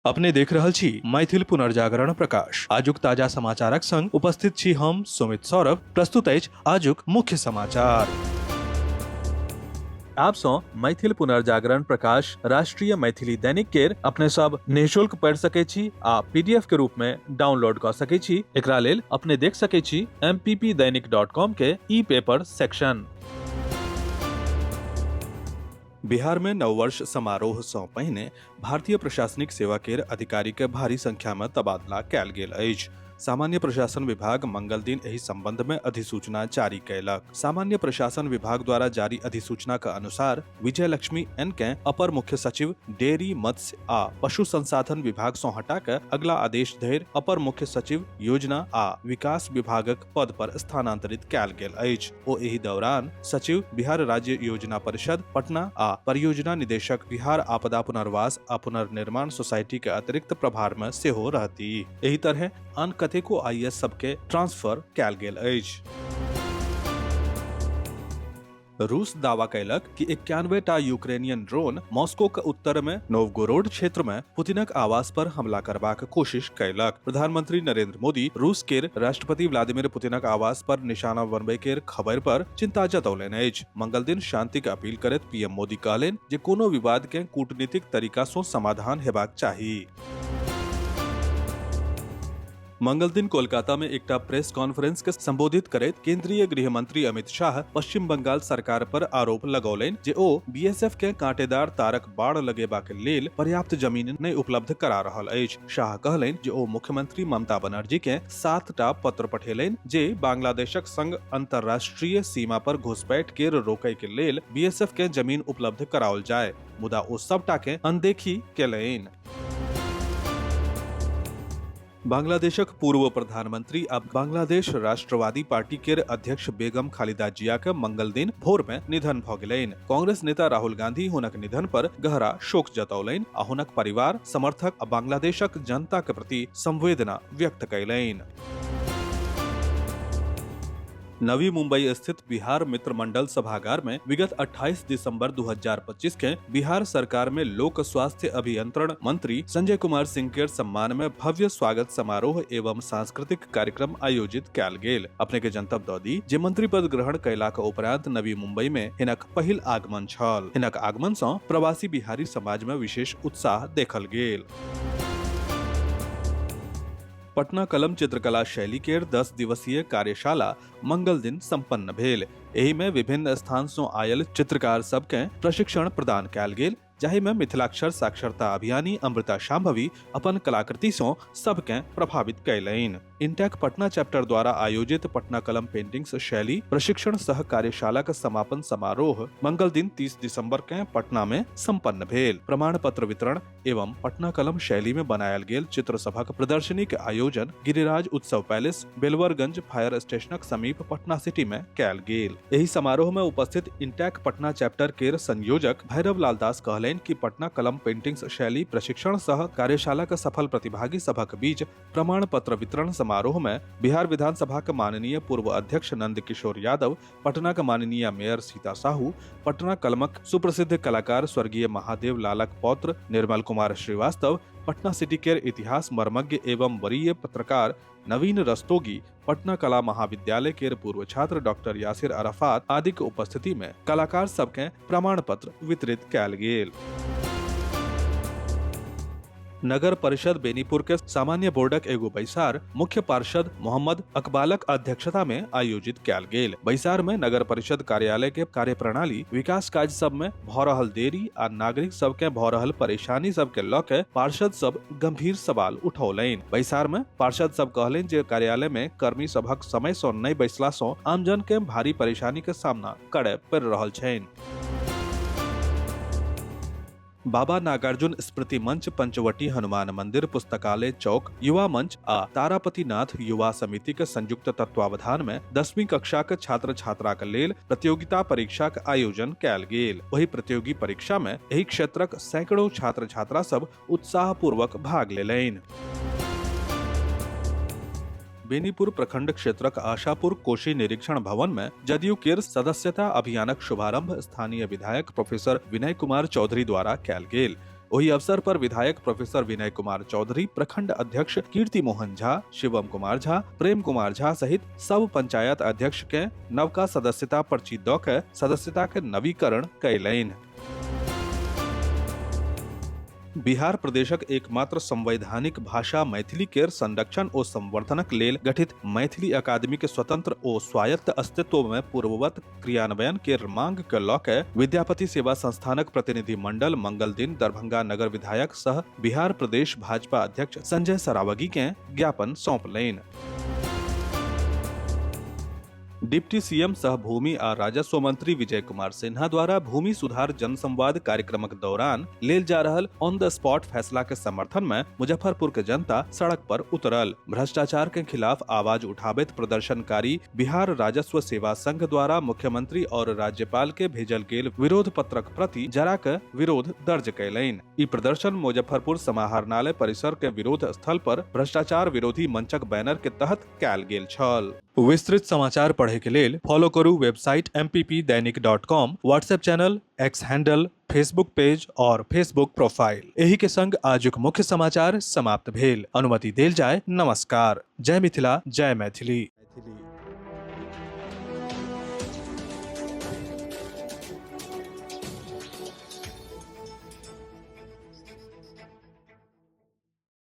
अपने देख रहल छी मैथिल पुनर्जागरण प्रकाश। आजुक ताजा समाचारक संग उपस्थित छी हम सुमित सौरभ। प्रस्तुत अछि आजुक मुख्य समाचार। आप सँ मैथिल पुनर्जागरण प्रकाश राष्ट्रीय मैथिली दैनिक केर अपने सब निःशुल्क पढ़ि सकै छी आ पीडीएफ के रूप में डाउनलोड कऽ सकै छी। एकरा लेल अपने देख सकै छी mppdainik.com के ई पेपर सेक्शन। बिहार में नववर्ष समारोह सँ पहिने भारतीय प्रशासनिक सेवा केर अधिकारी के भारी संख्या में तबादला कयल गेल अछि। सामान्य प्रशासन विभाग मंगल दिन एहि संबंध में अधिसूचना जारी कयलक। सामान्य प्रशासन विभाग द्वारा जारी अधिसूचना के अनुसार विजय लक्ष्मी एन के अपर मुख्य सचिव डेयरी, मत्स्य आ पशु संसाधन विभाग सँ हटा के अगला आदेश धरि अपर मुख्य सचिव योजना आ विकास विभागक पद पर स्थानांतरित कयल गेल अछि। ओ एहि दौरान सचिव बिहार राज्य योजना परिषद पटना आ परियोजना निदेशक बिहार आपदा पुनर्वास आ पुनर्निर्माण सोसाइटी के अतिरिक्त प्रभार में सेहो रहती। एहि तरहे आन कतेको आईएएस सबके ट्रांसफर कयल गेल अछि। रूस दावा कयलक कि 91 टा यूक्रेनियन ड्रोन मॉस्को के उत्तर में नोवगोरोड क्षेत्र में पुतिनक आवास पर हमला करबाक कोशिश कयलक। प्रधानमंत्री नरेंद्र मोदी रूस केर राष्ट्रपति व्लादिमीर पुतिनक आवास पर निशाना बनबै केर खबर पर चिंता जतौलनि अछि। मंगल दिन शांति के अपील करैत पीएम मोदी कहलनि जे कोनो विवाद के कूटनीतिक तरीका सँ समाधान हेबाक चाही। मंगल दिन कोलकाता में एकटा प्रेस कॉन्फ्रेंस के संबोधित करैत केंद्रीय गृह मंत्री अमित शाह पश्चिम बंगाल सरकार पर आरोप लगौलनि जे ओ बीएसएफ के कांटेदार तारक बाड़ लगेबाक लेल पर्याप्त जमीन नहि उपलब्ध करा रहल अछि। शाह कहलनि जे ओ मुख्यमंत्री ममता बनर्जी के 7टा पत्र पठेलनि जे बांग्लादेशक संग अंतर्राष्ट्रीय सीमा पर घुसपैठ के रोकय के लेल बीएसएफ के जमीन उपलब्ध कराओल जाय, मुदा ओ सबटा के अनदेखी केलनि। बांग्लादेशक पूर्व प्रधानमंत्री आ बांग्लादेश राष्ट्रवादी पार्टी केर अध्यक्ष बेगम खालिदा जिया के मंगल दिन भोर में निधन भ गेलनि। कांग्रेस नेता राहुल गांधी हुनक निधन पर गहरा शोक जतौलनि आ हुनक परिवार, समर्थक आ बांग्लादेशक जनता के प्रति संवेदना व्यक्त कयलनि। नवी मुंबई स्थित बिहार मित्र मंडल सभागार में विगत 28 दिसंबर 2025 के बिहार सरकार में लोक स्वास्थ्य अभियंत्रण मंत्री संजय कुमार सिंह के सम्मान में भव्य स्वागत समारोह एवं सांस्कृतिक कार्यक्रम आयोजित कयल गेल। अपने के जनतब दऽ दी जे मंत्री पद ग्रहण कयलाक उपरांत नवी मुंबई में हिनक पहिल आगमन छल। हिनक आगमन सँ प्रवासी बिहारी समाज में विशेष उत्साह देखल गेल। पटना कलम चित्रकला शैली केर 10 दिवसीय कार्यशाला मंगल दिन संपन्न भेल। एहि में विभिन्न स्थान सँ आयल चित्रकार सबके प्रशिक्षण प्रदान कयल गेल, जाहि में मिथिलाक्षर साक्षरता अभियानी अमृता शांभवी अपन कलाकृति सँ सबके प्रभावित कयलनि। इंटैक पटना चैप्टर द्वारा आयोजित पटना कलम पेंटिंग्स शैली प्रशिक्षण सह कार्यशाला के समापन समारोह मंगल दिन 30 दिसंबर के पटना में संपन्न भेल। प्रमाण पत्र वितरण एवं पटना कलम शैली में बनायल गेल चित्र सभक प्रदर्शनी के आयोजन गिरिराज उत्सव पैलेस, बेलवरगंज फायर स्टेशनक समीप पटना सिटी में कयल गेल। एहि समारोह में उपस्थित इंटैक पटना चैप्टर केर संयोजक भैरव लाल दास कहलनि कि पटना कलम पेंटिंग्स शैली प्रशिक्षण सह कार्यशाला के सफल प्रतिभागी सभक बीच प्रमाण पत्र वितरण समारोह में बिहार विधानसभा के माननीय पूर्व अध्यक्ष नंद किशोर यादव, पटना के माननीय मेयर सीता साहू, पटना कलमक सुप्रसिद्ध कलाकार स्वर्गीय महादेव लालक पौत्र निर्मल कुमार श्रीवास्तव, पटना सिटी केर इतिहास मर्मज्ञ एवं वरीय पत्रकार नवीन रस्तोगी, पटना कला महाविद्यालय केर पूर्व छात्र डॉक्टर यासिर अराफात आदि के उपस्थिति में कलाकार सबके प्रमाण पत्र वितरित कयल गेल। नगर परिषद बेनीपुर के सामान्य बोर्डक एगो बैसार मुख्य पार्षद मोहम्मद अकबालक अध्यक्षता में आयोजित कयल गेल। बैसार में नगर परिषद कार्यालय के कार्यप्रणाली, विकास काज सब में भ रहल देरी आ नागरिक सब के भ रहल परेशानी सब के ल के पार्षद सब गंभीर सवाल उठौलनि। बैसार में पार्षद सब कहलनि जे कार्यालय में कर्मी सभक समय सँ नहि बैसला सँ आमजन के भारी परेशानी के सामना करय पड़ि रहल छनि। बाबा नागार्जुन स्मृति मंच, पंचवटी हनुमान मंदिर पुस्तकालय चौक युवा मंच आ तारापति नाथ युवा समिति के संयुक्त तत्वावधान में 10वीं कक्षा के छात्र छात्रा के लेल प्रतियोगिता परीक्षा के आयोजन कयल गेल। वही प्रतियोगी परीक्षा में एहि क्षेत्रक सैकड़ों छात्र छात्रा सब उत्साह पूर्वक भाग लेलनि। बेनीपुर प्रखंड क्षेत्रक आशापुर कोशी निरीक्षण भवन में जदयू केर सदस्यता अभियानक शुभारंभ स्थानीय विधायक प्रोफेसर विनय कुमार चौधरी द्वारा कयल गेल। ओहि अवसर पर विधायक प्रोफेसर विनय कुमार चौधरी, प्रखंड अध्यक्ष कीर्ति मोहन झा, शिवम कुमार झा, प्रेम कुमार झा सहित सब पंचायत अध्यक्ष के नवका सदस्यता पर्ची दऽ के सदस्यता के नवीकरण कयलनि। बिहार प्रदेशक एकमात्र संवैधानिक भाषा मैथिली केर संरक्षण ओ संवर्धनक लेल गठित मैथिली अकादमी के स्वतंत्र ओ स्वायत्त अस्तित्व में पूर्ववत क्रियान्वयन केर मांग के लऽ के विद्यापति सेवा संस्थानक प्रतिनिधि मंडल मंगल दिन दरभंगा नगर विधायक सह बिहार प्रदेश भाजपा अध्यक्ष संजय सरावगी के ज्ञापन सौंपलनि। डिप्टी सीएम सह भूमि आ राजस्व मंत्री विजय कुमार सिन्हा द्वारा भूमि सुधार जनसंवाद कार्यक्रमक दौरान लेल जा रहल ऑन the spot फैसला के समर्थन में मुजफ्फरपुर के जनता सड़क पर उतरल। भ्रष्टाचार के खिलाफ आवाज उठाबैत प्रदर्शनकारी बिहार राजस्व सेवा संघ द्वारा मुख्यमंत्री और राज्यपाल के भेजल गेल विरोध पत्रक प्रति जरा के विरोध दर्ज कयलनि। ई प्रदर्शन मुजफ्फरपुर समाहरणालय परिसर के विरोध स्थल पर भ्रष्टाचार विरोधी मंचक बैनर के तहत कयल गेल छल। विस्तृत समाचार पढ़े के लेल फॉलो करू website mppdainik.com, WhatsApp channel, X handle, Facebook page और फेसबुक प्रोफाइल। एही के संग आजुक मुख्य समाचार समाप्त भेल। अनुमति देल जाय। नमस्कार। जय मिथिला, जय मैथिली।